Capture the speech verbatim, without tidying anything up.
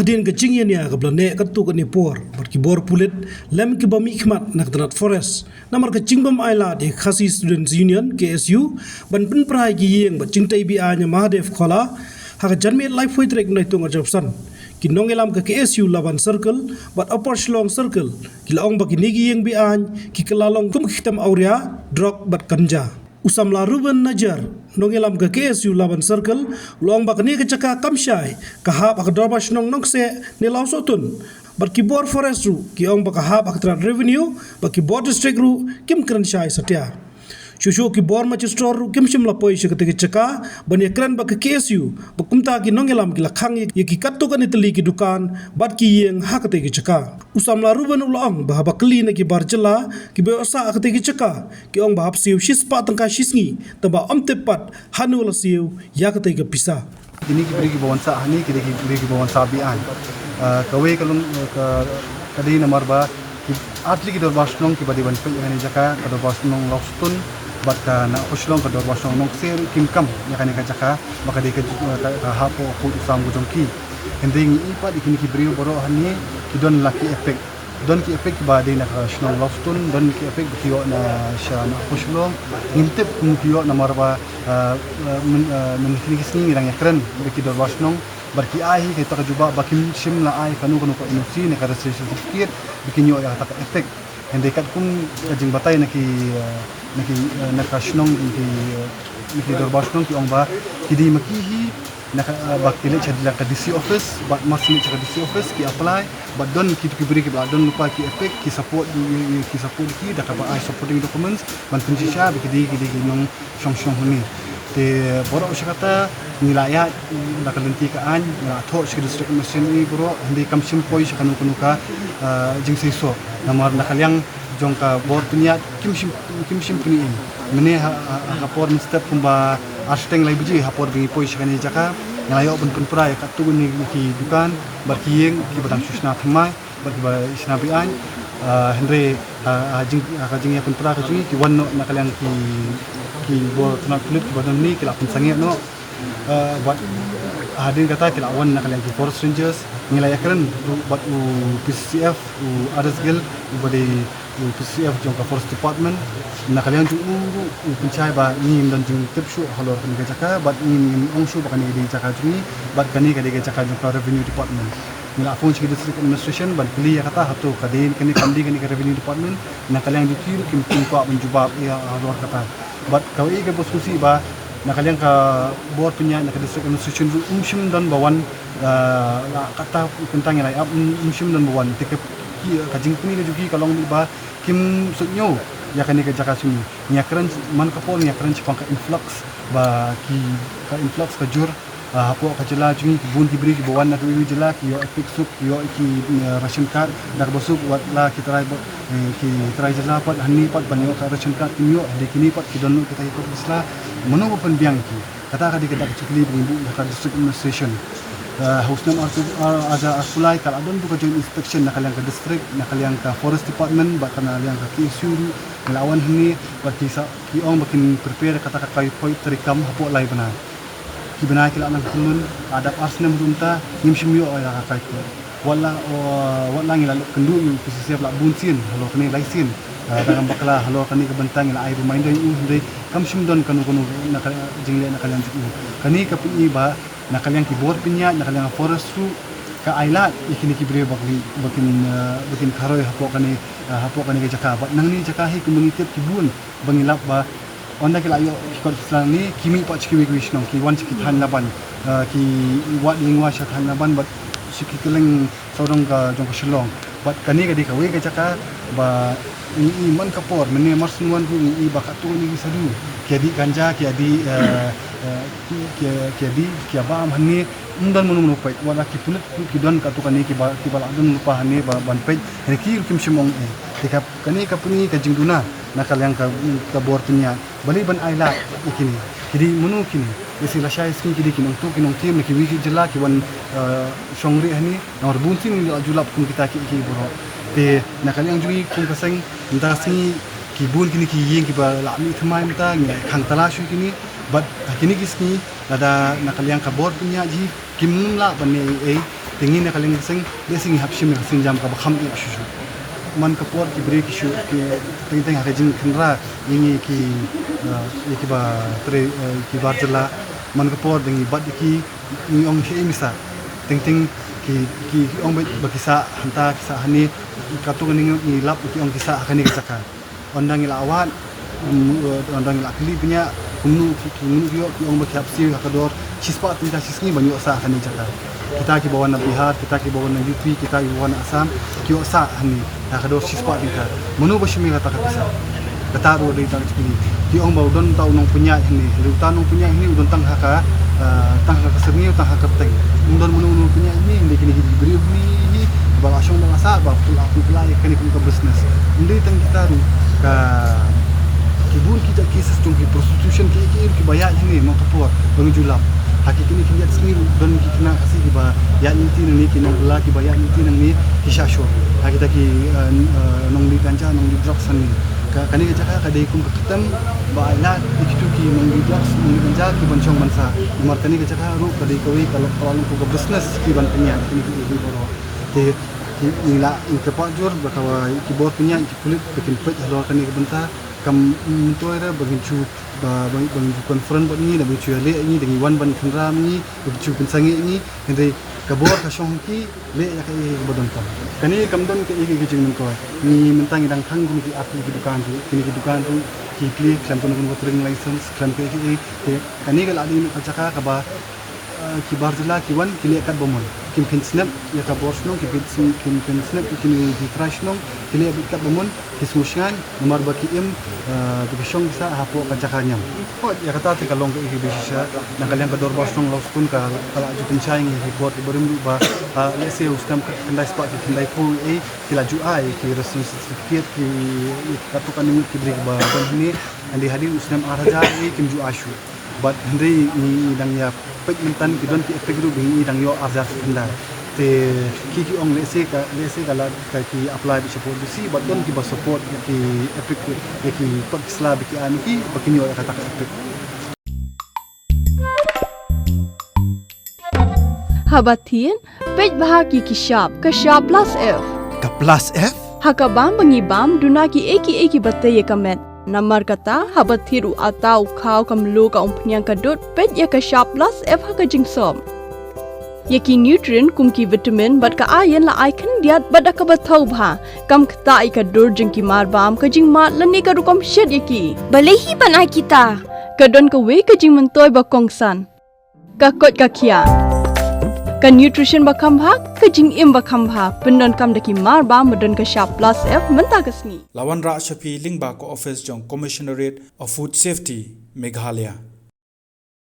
Hadien ka jingïania kaba la neh katto katne por bad ki bor pulit lem kiba mihkhmat na ka tnat forest namar ka jingbym ailad ïa ka Khasi Students Union, K S U, ban pynpra ïa ki ïing bad jingtei beaiñ ha Mahadev Khola ha ka janmiet laiphew tarik Naitung arphew san, ki nongïalam ka K S U Laban Circle bad Upper Shillong Circle ki la ong ba kine ki ïing beaiñ ki kylla long kum ki ktem awria, drok bad ganja. U samla Reuben Najiar, nongïalam ka K S U Laban Circle, u la ong ba kane ka jaka kam shai ka hap ha ka Dorbar Shnong Nongkseh ne Lawsohtun. Bad ki bor forest ruh ki ong ba ka hap ha ka tnat revenue, bad ki bor district ruh kim kren shai satia. Shuh shuh ki bor magistrate ruh kim shym la poi sha katei ka jaka ban ïakren bad ka K S U, ba kumta ki nongïalam ki la khang ïa ki katto katne tylli ki dukan bad ki ïing ha katei ka jaka. U samla Reuben u la ong ba haba kylli na ki bar jylla kiba ïoh sah ha katei ka jaka, ki ong ba hap siew shispah tyngka shisngi, tangba ym tip pat hano la siew ïa katei ka pisa. Kine ki briew kiba wan sah hangne ki dei ki briew kiba wan sah beaiñ. Ah, kawei ka long, eh, ka, ka dei namar ba ki artylli ki dorbar shnong kiba dei ban peit ïa kane ka jaka, ka Dorbar Shnong Lawsohtun bad ka na Upper Shillong ka Dorbar Shnong Nongkseh ruh kim kam ïa kane ka jaka ba ka dei ka, ka, ka hap hapoh u sam ka jong ki. Hynrei ngi i pat ïa kine ki briew baroh hangne ki don la ki EPIC. Don ki EPIC kiba dei na ka shnong Lawsohtun, don ki EPIC ba ki ïoh na sha na Upper Shillong. Ngim tip kum ki ïoh namar ba, ah, ah, myn, ah, mynhynnin ki sngi ngi dang ïakren bad ki dorbar shnong bad ki ai hi kita ka jubab ba kim shym la ai kano kano ka N O C ne ka registration certificate ba kin ïoh ïa kata ka EPIC. Hynrei katkum ka jingbatai na ki, ah, na ki, ah, na ka shnong, na ki, ah, na ki dorbar shnong ki ong ba ki dei ma ki hi na ka, ah, ba ki leit sha ka D C office, bad mar shu leit sha ka D C office ki apply, bad don ki, ki briew kiba la don lypa ki EPIC, ki support, ki, ki support ki da kaba ai supporting documents ban pynshisha ba ki dei, ki dei ki nongshong shnong hangne. Te baroh shi katta ngi la ïaid da ka lynti ka aiñ, ngi la thoh sha ki District Administration i baroh, hynrei kam shym poi sha kano kano ka, ah, jingseisoh. Namar na ka liang jong ka bor pynïaid kim shym, kim shym pyni. Mynne ha, ha, ha ka por mynstep kumba ar shiteng lai baje ha por ba ngi poi sha kane ka jaka, ngi la ïoh ban pynpra ïa katto katne ki dukan bad ki ïing kiba dang shu shna thymmai bad kiba shna beaiñ. Ah, hynrei, ah, ha jing, ha ka jingïapynpra ka jong ngi ki wan noh na ka liang ki, ki bor tnat pulit kiba don hangne ki la pynsangeh noh. Ah, bad hadien kata ki la wan na ka liang ki Forest Rangers, ngi la ïakren ruh bad u P C C F, u Adas Gill, uba dei u P C C F jong ka Forest Department. Na ka liang jong u ruh u pynshai ba ngim don jingtip shuh halor kane ka jaka, bad ngim, ngim ong shuh ba kane ka dei jaka jong ngi, bad kane ka dei ka jaka jong ka Revenue Department. Ngi la phone sha ki District Administration ban kylli ïa kata, hato ka dei kane, kam dei kane ka Revenue Department. Na ka liang jong ki ruh kim, kim kwah ban jubab ïa halor kata. Bad kawei kaba sngewsih ba na ka liang ka bor pynïaid na ka District Administration ruh um shym don ba wan, ah, la kata u kynta ngi la ïap, um, um shym don ba wan. Te ka, ki, ka jingpyni ka jong ki ka long dei ba kim suidñiew ïa kane ka jaka jong ngi. Ngi ïakren man ka por, ngi ïakren shaphang ka influx ba ki, ka influx ka jur, ah, hapoh ka jylla jong ngi, ki bun ki briew kiba wan na kiwei kiwei ki jylla, ki ïoh EPIC suk, ki ïoh ki, eh, ration card da kaba suk, wat la ki trai ba, eh, ki trai jylla pat hangne pat ban ïoh ka ration card kim ïoh, hynrei kine pat ki don lut kita ki kot ki sla. Mano ba pynbiang ïa ki? Kata ka dei kata ka jingkylli ba ngi buh ïa ka District Administration. Eh, ha u snem ar, ar, ar hajar arphew lai ka la don ruh ka joint inspection na ka liang ka district, na ka liang ka Forest Department bad ka na liang ka K S U ruh, ngi la wan hangne bad ki sa, ki ong ba kin prepare kata ka kaitho treikam hapoh lai bnai. Ki bnai ki la nang kyllon, la dap ar snem ruh mynta ngim shym ïoh ïa ka kaitho. Wat la, oh, wat la ngi la leit kynduh ïa u P C C F la bun sien halor kane lai sien. Ah, da kam bakla halor kane ka bynta ngi la ai reminder ïa u, hynrei kam shym don kano kano na ka jingleh na ka liang jong u. Kane ka pyni ba na ka liang ki bor pynïaid, na ka liang ka forest ruh ka ailad ïa kine ki briew ba kin, ba kin, ah, ba kin kharoi hapoh kane, ah, hapoh kane ka jaka. Bad nangne jaka hi kumba ngi tip ki bun ba ngi lap ba ynda ki la ïoh ki kot ki sla nangne, ki mih pat sha kiwei kiwei shnong, ki wan sha ki thaiñ Laban, ah, ki wad ïing wad sha thaiñ Laban bad sha ki kylleng sawdong ka jong ka Shillong. Bad kane ka dei kawei ka jaka ba ngi i man ka por, mynne mar shu wan ruh ngi i ba katto katne ki sadhu ki ïa dih ganja, ki ïa dih, eh, eh, ki, ki, ki ïa dih, ki ïa bam hangne, ym don mano mano peit, wat la ki pulit ruh ki don katto katne kiba, kiba la don lypa hangne ba, ban peit, hynrei ki ruh kim shym ong ei. Te ka, kane ka pyni ka jingduna na ka liang ka, ka bor pynïaid. Balei ban ailad ïa kine? Ki dei mano kine? Lehse lashai sngi ki dei ki nongtuh ki nongthiem na kiwei ki jylla ki wan, eh, shong rieh hangne. Namar bun sien ngi la ju lap kum kita kiei kiei baroh. Te na ka liang jong ngi kum ka seng, mynta ka sngi ki bun kine ki ïing kiba la mih thymmai mynta, ngi la khang talash ïa kine. Bad ha kine ki sngi lada na ka liang ka bor pynïaid hi kim lah ban leh ei ei, Te ngi na ka liang ka seng, lehse ngi hap shim ïa ka sienjam kaba kham ïap shuh shuh. Man ka por ki briew ki shu, ki teng teng ha ka jingkhynra ïa ngi ki, eh, ïa kiba trei, eh, ki bar jylla. Man ka por da ngi bat ïa ki, ngi ong shaei me sah. Teng teng ki, ki, ki ong ba, ba ki sah hangta, ki sah hangne. Katto katne ngi lap ki ong ki sah ha kane ka jaka. Ynda ngi la wad, mm, eh, ynda ngi la kylli bniah, kumno ki, kumno ki ïoh, ki ong ba ki hap siew ha ka dor shispah tyngka shi sngi ban ïoh sah ha kane ka jaka. Kita kiba wan na Bihar, kita kiba wan na U P, kita kiba wan na Assam, ki ïoh sah hangne ha ka dor shispah tyngka. Mano ba shim ïa kata ka pisa? Kata ruh dei tang jingkylli. Ki ong ba u don uta u nongpynïaid hangne, hynrei uta u nongpynïaid hangne u don tang ha ka, eh, tang ha ka syrngiew, tang ha ka kyrteng. Um don mano u nongpynïaid hangne, hynrei kine ki briew hangne hi ba la shong ba la sah, ba pynlait, pynlait ïa kane kum ka business. Ym dei tang kita ruh, ka, ki bun ki jait cases jong ki prostitution, ki, ki, kiba ïaid hangne man ka por ba ngi ju lap. Ha ki kine ki jait sngi ruh don ki khynnah Khasi kiba ïaid lynti nangne, ki nongbylla kiba ïaid lynti nangne ki shah shor. Ha kita ki, eh, eh, nonglih ganja, nonglih drugs hangne. Ka, kane ka jaka ka dei kum ka kyrteng ba ai lad ïa kitu ki nonglih drugs, nonglih ganja ki ban shong ban sah. Namar kane ka jaka ruh ka dei kawei ka la, ka la long kum ka business ki ban pynïaid kine ki, ki baroh. Te ngi la, ngi kyrpad jur ba ka, ki bor pynïaid, ki pulit ba kin peit halor kane ka bynta. Kam myntoi re ba ngin shu, ba, ba, ba ngin shu confront bad ngi, da ba ngin shu ïaleh ïa ngi, da ngi wan ban khynra ma ngi, ba ngin shu pynsangeh ïa ngi. Hynrei ka bor ka shong ha ki, leh ïa kaei ba don tam. Kane kam don kaei kaei ka jingmyntoi. Ngi mynta ngi dang khang kine ki artylli ki dukan ruh, kine ki dukan ruh ki plie khlem kano kano ka trading license, khlem kaei kaei. Te kane ka la dei ka jaka kaba, eh, ki bar jylla ki wan ki leh katba mon. Kim pynsnep ïa ka bor shnong, kim pynsnep, kim pynsnep ïa kine ki trai shnong, ki leh beit katba mon, ki sngewsngaiñ, namar ba ki im, eh, ba ki shong ki sah hapoh ka jaka niam. Hooid, ïa kata te ka long kaei kaei ba shisha, na ka liang ka dorbar shnong Lawskun ka, ka la ju pynshai ïa ngi ha ki por kiba rim ruh ba, eh, lehse u snem khyndai spah ki khyndai phew ei, ki la ju ai ki residence certificate ki, katto katne ngut ki briew ba don hangne, hynrei hadien u snem ar hajar ei kim ju ai shuh. Bad hynrei ngi, ngi dang ïa peit mynta ki don ki EPIC ruh ba ngi dang ïoh ar hajar khyndai. Te ki, ki ong lehse ka, lehse ka la ka ki apply beit shapoh D C, bad don kiba support ïa ki EPIC, ïa ki kot ki sla ba ki ai ma ki, ba kin ïoh ïa kata ka EPIC. Haba thied, peit bha ki, ki shap, ka shap plus F. Ka plus F? Ha ka bam ba ngi bam, duna kiei kiei kiba tei ïa ka met. Namar kata, haba thied u atta, u khaw, ka mluh, ka umphniang, ka dud, peit ïa ka shap plus F ha ka jingsop. Ïa ki nutrient kum ki vitamin bad ka iron la ai khyndiat bad da kaba thaw bha. Kam ktah ïa ka dur jong ki mar bam, ka jingmad lane ka rukom shet ïa ki. Balei hi ban ai kita? Ka don kawei ka jingmyntoi ba kongsan. Ka koit ka khiah. Ka nutrition ba kham bha, ka jingim ba kham bha, pyndonkam da ki mar bam ba don ka shap plus F mynta ka sngi. La wanrah sha phi lyngba ka office jong Commissionerate of Food Safety, Meghalaya.